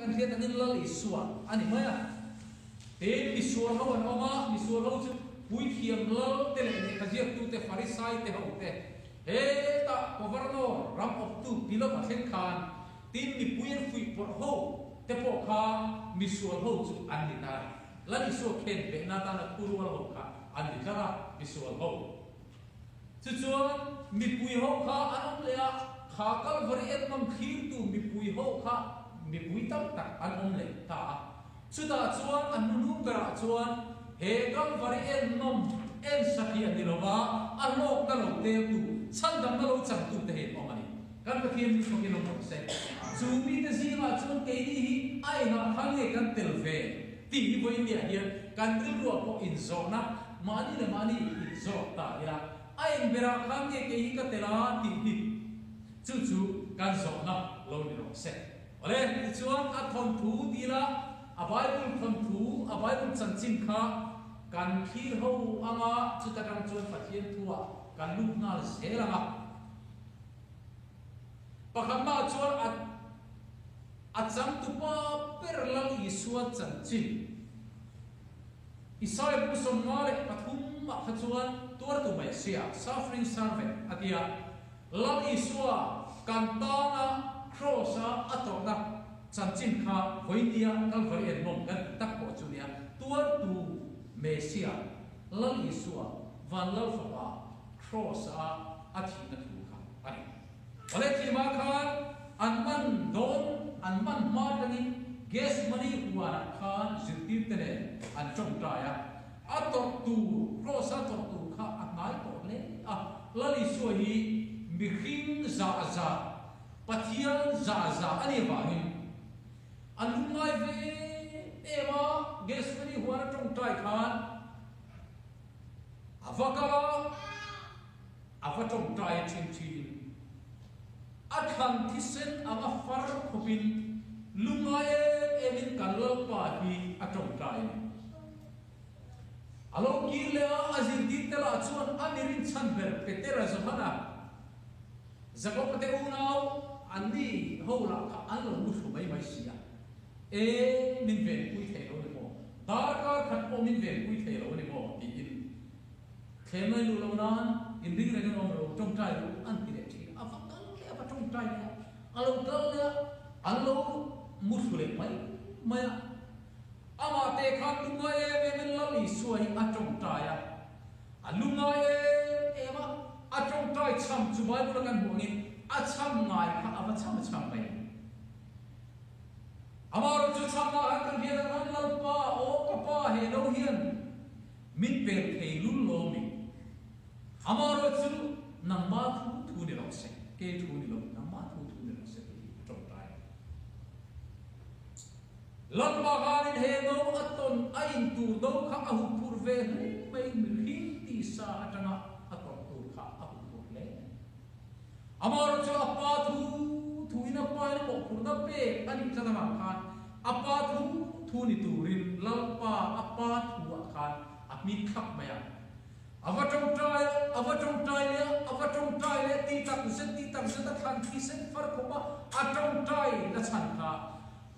kan hriat angin Lal Isua a ni mai a. Tin, misual ho an awm a, misual ho chu puithiam lal te leh lehkha ziaktute Farisai te ho te hetah Governor ram awptu Pilot a thleng khan tin mipui an fuihpawrh ho te pawh kha misual ho chu an ni ta a ni. Lal Isua khen behna atana thurual ho kha an ni tlat a, misual ho. Tichuan, mipui ho kha an awm leh a, kha Kalvari en ngam thlirtu mipui ho kha mipui tam tak an awm leh ta a. Chutah chuan a hnuhnung berah chuan he Kalvari en nawm en satliah ni lova a hlawkna lo teltu, chhandamna lo changtute hi an awm a ni. Kan Pathian min fak in awm rawh se. Chu mite zingah chuan keini hi a engah khan nge kan tel ve tih hi vawiin hian kan rilruah pawh inzawhna Mahni leh mahni inzawk ta ila, a eng berah khan nge kei hi ka tel a tih hi chu chu kan zawhna lo ni rawh se. Awle, tichuan a thawnthu dila a Bible thawnthu, a Bible chanchin kha kan thlir ho anga chuta tang chuan Pathian thuah kan lut nghal zel ang a. Pakhatnaah chuan a a changtupa ber Lal Isua chanchin. Isaiah bu 53 ah kha chuan tuartu mai a si a, suffering servant a ti a. Lal Isua kan tana Kraws a a tawrhna chanchin kha vawinia Kalvari en nawm kan tih tak pawh chu nia, tuartu Messiah, Lal Isua, Van Lal Fapa, Kraws a a thihna thu kha a ni. Awle thihma khan an man dawn, an man hma atangin Gethsemane huanah khan zirtirte nen an tawngtai a, a tawrh tur, Kraws a tawrh tur kha a hnai tawh hle a. Lal Isua hi mihring zah zah, Pathian zah zah a nih avangin a lungngai ve em a, Gethsemane huan a tawngtai khan a va kal a. A va tawngtai a thin thin. A thlan thisen anga far khawpin lungngai em emin kan Lalpa hi a tawngtai a ni. A lo kir leh a, a zirtir te lah chuan a mirin chhan ber Petera Johana, Jakoba te unau anni ho lah kha an lo muthlu mai mai si a. E, min venpui thei lo ni maw? Darkar khat pawh min venpui thei lo a ni maw? tiin Thlem ai luh lo nan inring reng an awm lo, tawngtai ru an ti leh thin. A va kal leh a va tawngtai leh a, a lo kal leh a, an lo mu thlu leh mai mai a. Amah te khan lungngai em em in Lal Isua hi a tawngtai a, a lungngai em em a, a tawngtai chham chu Bible a kan hmuh angin a chham ngai kha a va chham chham mai. Amaherawhchu chhamna han kan hriat ang an Lalpa, aw ka Pa he lo hian Min pek thei lul lo mi? Amaherawhchu nangma thu thu ni lo se, ke thu ni lo, nangma thu thu ni lo se tih hi a tawngtai a ni. Lalpa khanin he no a tawn a in tur do kha a hup phur ve hle mai, mihring tisa atanga a tawrh tur kha a hup phur hle. Amaherawhchu a pa thu thu in a pa in a mawhphurhna pek a nih tlat avang khan a pa thu thu ni turin Lalpa a pa thu ah khan a hming thlap mai a. A va tawngtai a, a va tawngtai leh a, a va tawngtai leh a, ti tak zet ti tak zet a thlan thi sen far khawp a, a tawngtai na chhan kha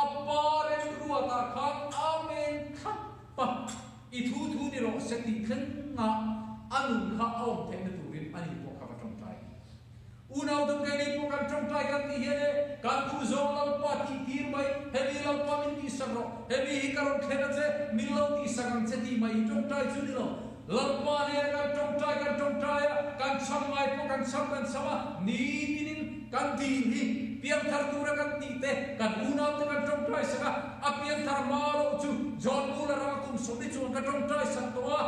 a pa remruat ah khan Amen thlap a, i thu thu ni rawh se tih thleng a a nun kha a awm theihna turin a ni pawh kha va tawngtai. Unau dang keini pawh kan tawngtai kan tih hian e, kan duh zawng Lalpa tih tir mai, hemi Lalpa min tihsak rawh, hemi hi ka rawn thlen a che, min lo tihsak ang che tih mai hi tawngtai chu ni lo. Lalpa nen kan tawngtai kan tawngtai a, kan chham ngai pawh kan chham kan chham a, nitinin kan dil hi piangthar tura kan tih te, kan unau te kan tawngtai sak a, a piangthar hma loh chu John Muller anga kum 40 chuan ka tawngtai sak tawh a,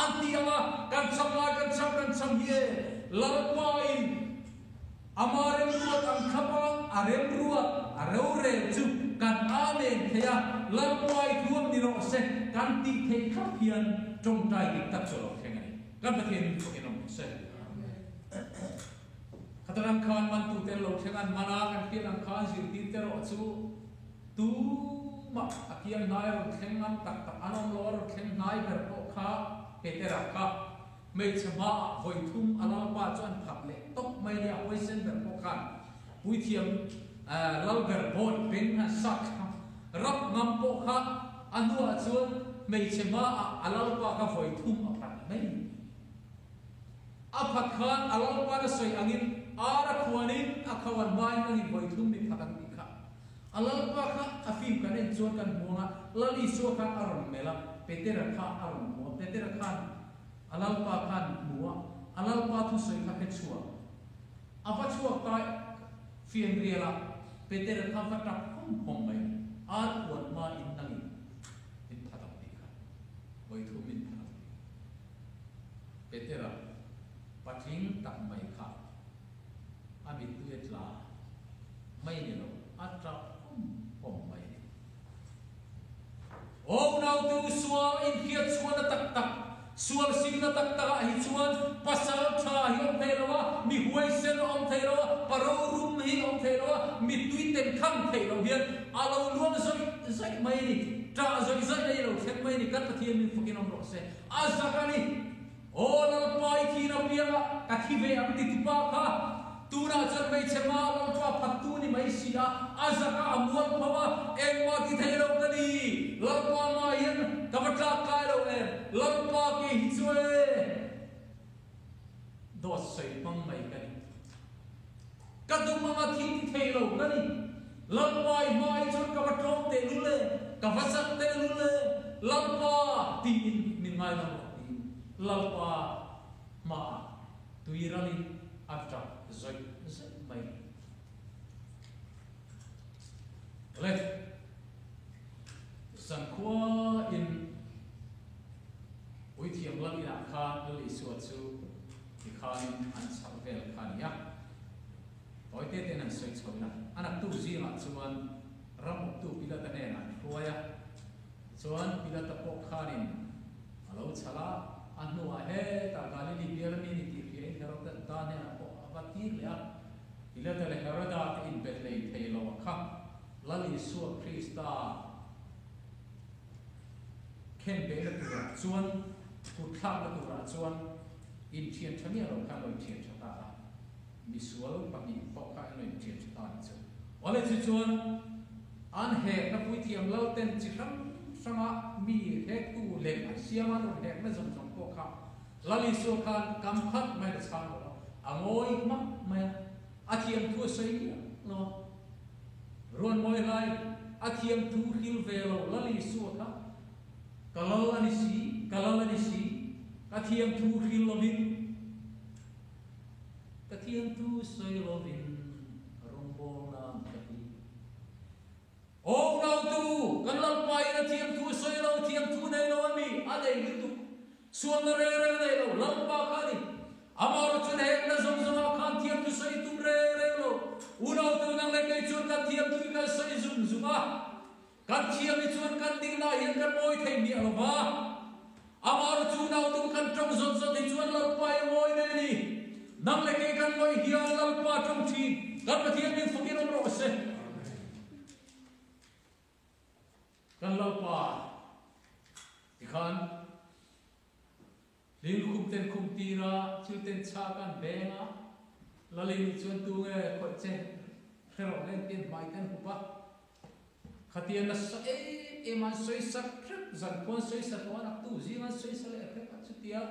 An ti ang a, kan chham lai kan chham kan chham hi e, Lalpa in ama remruat ang thlap a, a remruat, a rorel chu kan Amen thei a, Lalpa i thuam ni rawh se kan tih theih thlap hian tawngtai dik tak chu a lo thleng a ni. Kan Pathian in fak in awm rawh se. Khatan ang khan mantu te lo thleng an man a, kan hriat ang khan zirtir te rawh chu Tumah a kiang hnai a rawn thleng ngam tak tak an awm lo, a rawn thleng hnai ber pawh kha Petera kha hmeichhe hmaah vawi thum a lalpa chu an phat leh tawp mai nia, huaisen ber pawh khan puithiam lal ber bawi beng a sak kha. kha a hnuah chuan hmeichhe hmaah a Lalpa kha vawi thum a phat mai. A phat khan a Lalpa'n a sawi angin ar a khuanin a kho an hmain nangin vawi thum mi phat ang tih kha a Lalpa kha a fim kan en chuan kan hmu ang a, Lal Isua khan a rawn melh a, Petera kha a rawn hmu a, Petera khan a Lalpa khan hmu a, a Lalpa thusawi kha hre chhuak. A va chhuak ta fianrial a, Petera kha va tap hawm hawm mai, ar puan hma in nangin min phat ang tih kha, vawi thum min phat ang tih kha. Petera patling tak mai kha a mittui a tla mai ni lo, a tap hawm hawm mai a ni. Aw unautu sual inhriat chhuahna tak tak, sual simna tak takah hi chuan pasal tha hi awm thei lo a, mi huaisen a awm thei lo a, pa rorum hi a awm thei lo a, mittui ten kham theih loh hian a lo luang zawih zawih mai a ni, ṭah zawih zawih na i lo thleng mai a ni, kan Pathian min fakin awm rawh se, a zak a ni. Aw Lalpa i thin apianga ka thi ve ang ti tupa kha tunah chuan hmeichhe hma Lalpa phattu ni mai si a, a zaka a mual pho a, engmah ti thei lo ka ni, Lalpa mah hian ka va tlak kai lo em, Lalpa ke hi chu e dawt sawi hmang mai ka ni, ka dum anga thil ti thei lo ka ni, Lalpa i hma hi chuan ka va tlawm tehlul e, ka va zak tehlul e, Lalpa tiin min ngaidam rawh tiin Lalpa hmaah tui ralin a tap zawih zawih mai. Le, zankhua in Puithiam Lal inah khan Lal Isua chu tikhanin an chhar vel kha a ni a. Tawi te ten an sawi chho ila, a naktu zingah chuan ram awptu Pilata hnenah an hruai a, tichuan Pilata pawh khanin a lo chhal a, a hnuah hetah Galili bial ami ni tih hriain Heroda hnenah pawh a va tir leh a, Pilata leh Heroda te inbe hlei thei lo a kha Lal Isua Krista khenbehna turah chuan kutthlakna turah chuan inthian tha miah lo khan lo inthian tha ta a. Misual pahnih pawh kha an lo inṭian ṭha ta a nih chu. Awle chu chuan an hekna puithiam lal ten chi hrang hranga mi hektu lem an siam a, an rawn hekna zawng zawng pawh kha Lal Isua khan kam khat mai la chhang lo a, a ngawi hmak mai a, a thiam thu a sawi miah lo a. Ruan mawi hlai a thiam thu hril ve lo Lal Isua kha ka lal a ni si, ka lal a ni si, ka thiam thu hril lovin, Ka thiamtu sawi lovin rawngbawlna ka ti. Aw nautu, kan Lalpa in a thiamthu sawi lo, thiamthu nei lo a mi, a nei lutuk. Sualna reng reng nei lo, Lalpa kha a ni. Amaherawh chuan hekna zawng zawngah khan thiamthu sawi tum reng reng lo. Unautu nang leh kei chuan kan thiamthu hi kan sawi zung zung a. Kan thiam hi chuan kan dikna hian kan ngawi thei miah lo va, amaherawh chu nautu kan tawng zawt zawt hi chuan Lalpa i ngawi mai a ni. Nang leh kei kan ngawih hian Lalpa tawng thin, kan Pathian min fakin awm rawh se. Kan Lalpa tikhan hling khum ten khum tira thil ten chhak an beng a, Lali nih chuan tunge khawih che hre rawh len tian hmai ten hup a. Khatia nasa em em an sawi sak hrep, zan khuan sawi sa tawh a, naktu zing an sawi sa leh hrep a, chutia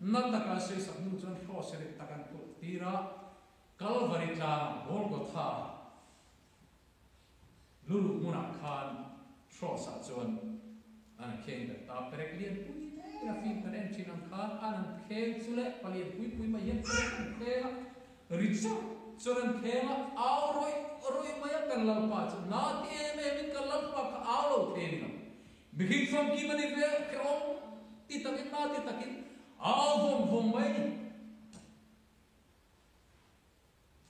na taka an sawi sak hnu chuan hrawse rit tak an phurh tir a, Kalvari tlang Golgotha luluh hmunah khan hrawsah chuan an kheng bet ta, perek lian pui te a fim kan en thin ang khan an an kheng chu leh palian pui pui mai hian perek an kheng a, Ri chauh chuan an kheng a, au rawih rawih mai a kan Lalpa chu na ti em em in kan Lalpa kha au lo thei a ni lo. Mihring famkim a ni ve khe awm ti takin na ti takin au vawng vawng mai a ni.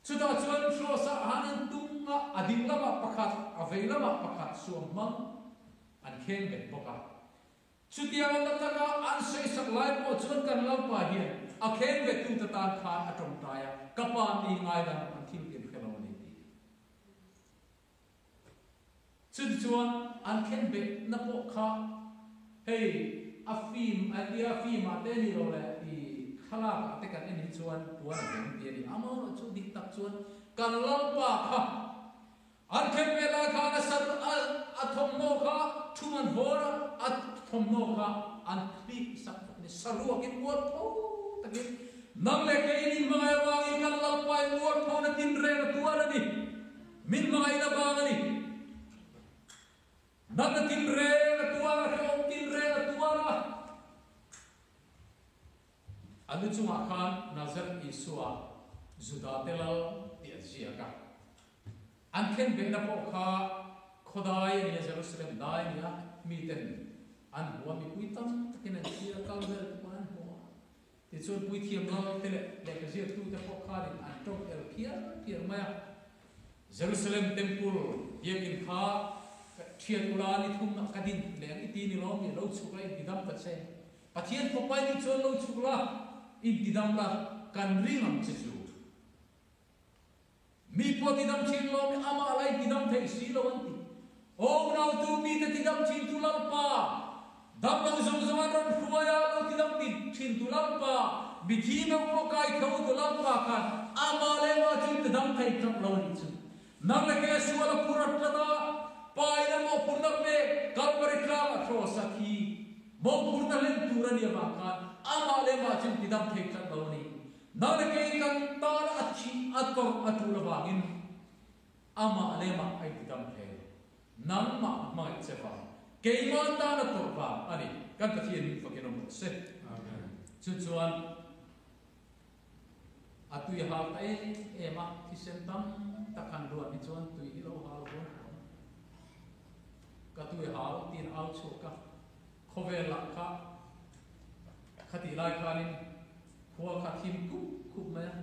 Chutah chuan Hrawsa han an tung a, a ding lamah pakhat, a vei lamah pakhat suam hmang an kheng bet bawk a. Chutiang a na taka an sawisak lai pawh chuan kan Lalpa hian a kheng vettute tan khan a tawngtai a, Ka pa mi ngaidam an thil tin hre lo a ni tih. Chutichuan an khen behna pawh kha hei a film a tia film ah te ni lo leh i thlalak ah te kan en hi chuan puan a beng ti a ni. Amaherawh chu dik tak chuan kan Lalpa kha An khen ve lai khan a sar a a thawmhnaw kha Thum an vawr a, a thawmhnaw kha an hlip sak a ni. Saruakin mualpho takin nang leh kei min hmangaih avangin kan Lalpain mualphona tinreng a tuar a ni. Min hmangaihna vang a ni. Natna tinreng a tuar a, hrehawm tinreng a tuar a. A lu chungah khan Nazareth Isua Judate Lal tih an ziak a. An khenbehna pawh kha khawdai a nia, Jerusalem dai a nia, miten an hmu a, mipui tam takin an thlir a, kal vel te pawhin an hmu a. Tichuan puithiam lal te leh lehkha ziaktute pawh khanin an tawng el phiar phiar mai a. Jerusalem Temple biakinn kha ka thian ula ni thumna ka din leng i ti ni lawm mi, lo chhuk la intidam ta che. Pathian fapa i nih chuan lo chhuk la intidam la, kan ring ang che chu. Mi pawh tidam thin lo mi amah lai tidam theih si lo an ti. Aw unautu mite tidam thintu Lalpa, dam lo zawng zawng an rawn hruai a, lo tidam thintu Lalpa, mithi meuh pawh kai tho tu Lalpa khan amah leh amah chu tidam thei tlat lo a nih chu. Nang le ke sual a phur a tlat a, pa in a mawhphurhna pek Kalvari tlangah cross a thi. Mawhphurhna hlen tur a nih avang khan amah leh amah chu tidam thei tlat lo a ni. Nang leh kei kan tan a thih a tawrh a tul avangin amah lemah a intidam thei lo. Nangmah hmangaih che vang, keimah tan a tawrh vang a ni. Kan Pathian in fakin awm rawh se. Chu chuan a tui a hal ta em em a, thisen tam tak han luan hi chuan tui hi lo hal huam huam a. Ka tui a hal tiin a au chhuak a, khawvel lah kha khatih lai khanin Khua kha thim khup khup mai a,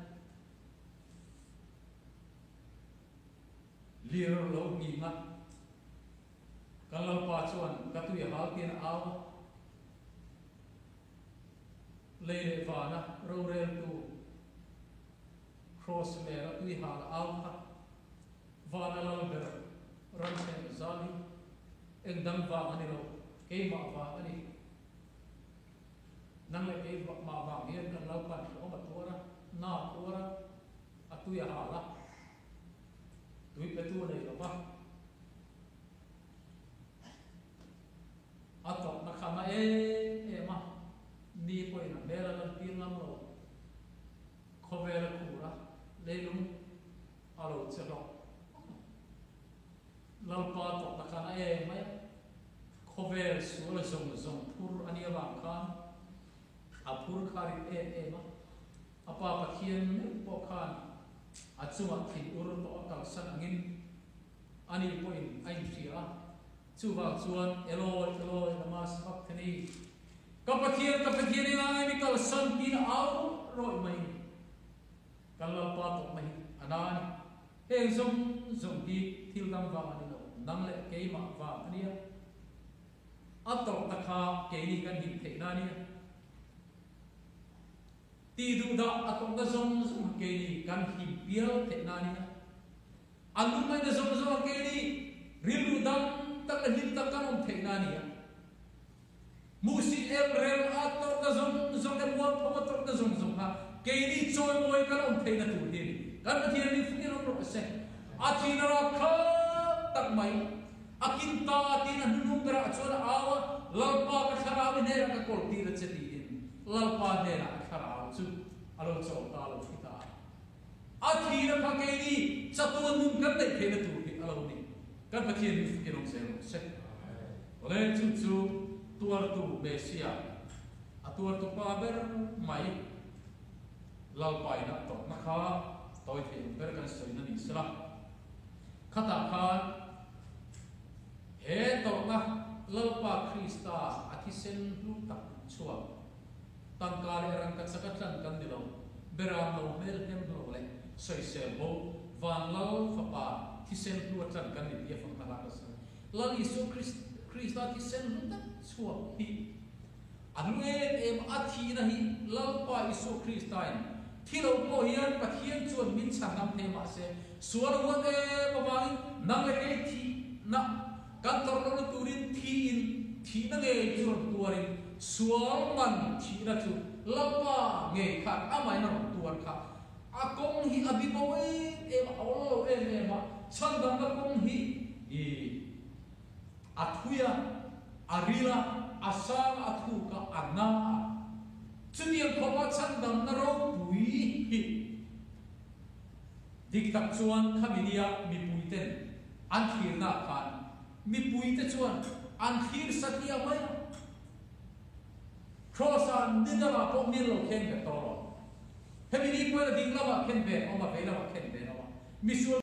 lir lo nghing a, kan Lalpa chuan ka tui a hal tiin a au a, lei leh vana roreltu Kraws lera tui hal a au kha vana lal ber ramcheng zal hi engdang vang a ni lo, keimah vang a ni. Nang leh kei mah vang hian kan lo pan hlawm a tuar a, na a tuar a, a tui a hal a, tui petu a nei lo va, a tawpna kha na em em a, ni pawhin a hmel a lantir ngam lo, khawvel a khur a, leilung a lo che hlawk hlawk a. Lalpa tawpna kha na em mai a, khawvel sual zawng zawng phur a nih avang khan a phur kha rit em em a, a Pa Pathian meuh pawh khan a chungah thin ur tawh a kalsan angin ani pawhin a inhria a, chuvang chuan Eloi, Eloi, lama sabachthani, ka Pathian, ka Pathian i ngai mi kalsan tiin a au rawih mai a ni. Kan Lalpa tawpna hi a na a ni. Heng zawng zawng hi thil dang vang a ni lo, nang leh keimah vang a nia. A tawrhna kha keini kan him theihna a nia. Tih duh dah a tawrhna zawng zawng kha keini kan him pial theihna a nia. A lungngaihna zawng zawng kha keini rilru dang tak leh hlim tak kan awm theihna a nia. Hmuhsih em rel a tawrhna zawng zawng leh mualpho a tawrhna zawng zawng kha keini chawimawi kan awm theihna tur hi a ni. Kan Pathian min fungin awm rawh se. A thihna rak khat tak mai a kin ta tiin a hnunung berah chuan a au a, Lalpa ka thlarau i hnenah ka kawl tir a che tiin Lalpa hnenah a thlarau chu a lo chawl ta lo thi ta a. A thihna kha keini chatuan nun kan neih theihna tur hi a lo ni. Kan Pathian min fungin awm zel rawh se. Awle, chu chu tuartu Messia, a tuartu pa ber mai Lalpaina tawpna kha tawi thei ang ber kan sawina ni sela. Khatah khan he tawrhna Lalpa Krista a thisen hlu tak chhuak tangka leh rangkachak a tlan kan ni lo, beram lo hmel hnem lo leh sawisel bo van Lal Fapa thisen hlu a tlan kan ni tih a fakna hla ka sawi. Lal Isua Krista thisen hlu tak chhuak hi a hlu em em a, a thihna hi Lalpa Isua Kristain thi lo pawh hian Pathian chuan min chhan ngam thei mahse sual a huat em avangin nang leh kei thihna kan tawrh lohna turin thiin thihna ngei chu rawn tuarin sual man thihna chu Lalpa ngei khan amahin a rawn tuar kha A kawng hi a bibo em em a, a awl lo em em a, chhandamna kawng hi i a thui a. A ril a, a sang a, a thuk a, a na a. Chutiang khawpa chhandamna ropui hi dik tak chuan khami nia mipuiten an thlirnaah khan mipuite chuan an thlir satliah mai a. Kraws-a ni dangah pawh mil lo khen ve tawh lo. Hemi ni pawhin a ding lamah khen ve an awm a, vei lamah khen ve an awm a. Misual.